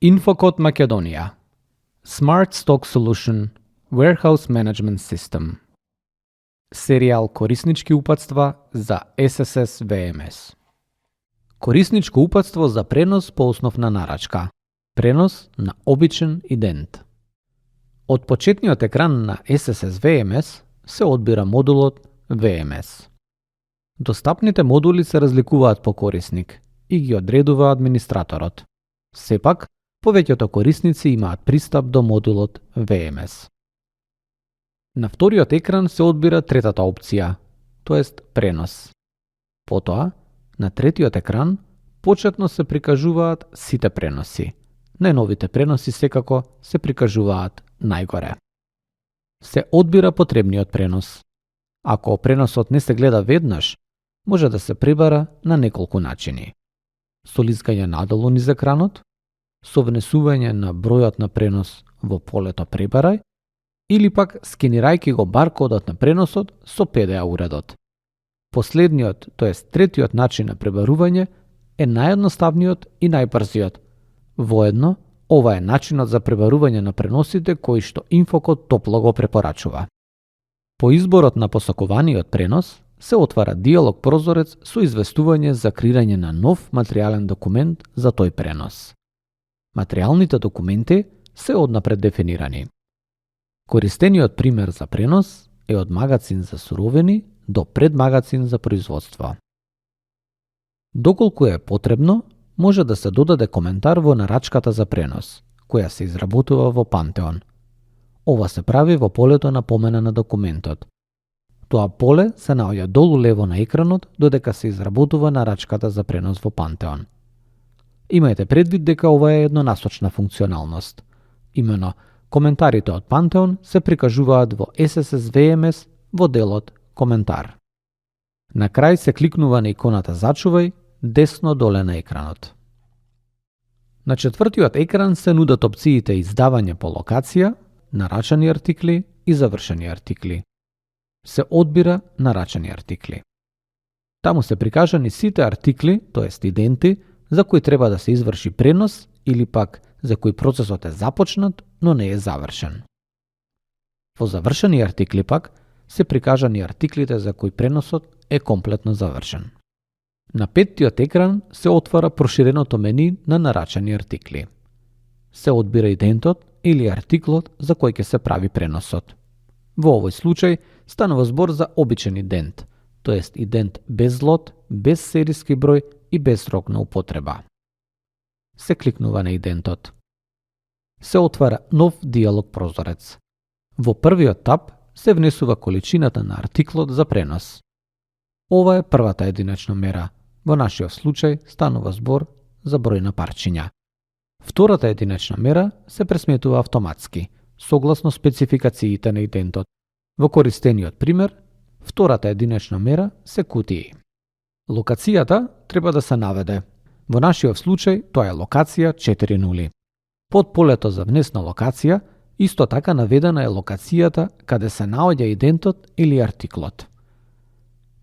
Infocode Македонија. Smart Stock Solution Warehouse Management System. Серијал кориснички упатства за SSS VMS. Корисничко упатство за пренос по основ на нарачка. Пренос на обичен идент. Од почетниот екран на SSS VMS се одбира модулот VMS. Достапните модули се разликуваат по корисник и ги одредува администраторот. Сепак, повеќето корисници имаат пристап до модулот VMS. На вториот екран се одбира третата опција, тоест пренос. Потоа, на третиот екран, почетно се прикажуваат сите преноси. Најновите преноси секако се прикажуваат најгоре. Се одбира потребниот пренос. Ако преносот не се гледа веднаш, може да се пребара на неколку начини. Со лискање надолу низ екранот, со внесување на бројот на пренос во полето пребарај, или пак скенирајќи го баркодот на преносот со PDA уредот. Последниот, тоест третиот начин на пребарување е наједноставниот и најбрзиот. Воедно, ова е начинот за пребарување на преносите кои што Infocode топло го препорачува. По изборот на посакуваниот пренос, се отвара диалог прозорец со известување за креирање на нов материјален документ за тој пренос. Материјалните документи се однапред дефинирани. Користениот пример за пренос е од магацин за суровини до предмагацин за производство. Доколку е потребно, може да се додаде коментар во нарачката за пренос, која се изработува во Pantheon. Ова се прави во полето на помена на документот. Тоа поле се наоѓа долу лево на екранот додека се изработува нарачката за пренос во Pantheon. Имајте предвид дека ова е еднонасочна функционалност. Имено, коментарите од Pantheon се прикажуваат во SSS VMS во делот Коментар. На крај се кликнува на иконата Зачувај, десно доле на екранот. На четвртиот екран се нудат опциите издавање по локација, нарачани артикли и завршени артикли. Се одбира нарачани артикли. Таму се прикажани сите артикли, тоест иденти, за кои треба да се изврши пренос или пак за кои процесот е започнат, но не е завршен. Во завршени артикли пак се прикажани артиклите за кои преносот е комплетно завршен. На петтиот екран се отвара проширеното мени на нарачани артикли. Се одбира идентот или артиклот за кој ќе се прави преносот. Во овој случај станува збор за обичен идент, тоест идент без лот, без сериски број и без рок на употреба. Се кликнува на идентот. Се отвара нов диалог прозорец. Во првиот таб се внесува количината на артиклот за пренос. Ова е првата единична мера. Во нашиот случај станува збор за број на парчиња. Втората единична мера се пресметува автоматски, согласно спецификациите на идентот. Во користениот пример, втората единична мера се кутии. Локацијата треба да се наведе. Во нашиот случај тоа е локација 4.0. Под полето за внесна локација, исто така наведена е локацијата каде се наоѓа идентот или артиклот.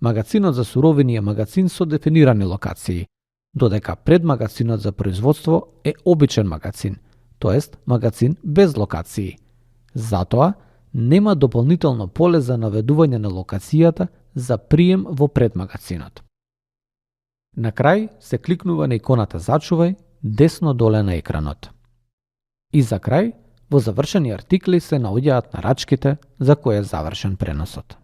Магацинот за суровини е магацин со дефинирани локации, додека предмагацинот за производство е обичен магацин, тоест магацин без локации. Затоа, нема дополнително поле за наведување на локацијата за прием во предмагацинот. На крај се кликнува на иконата Зачувај, десно доле на екранот. И за крај, во завршени артикли се наоѓаат нарачките за кои е завршен преносот.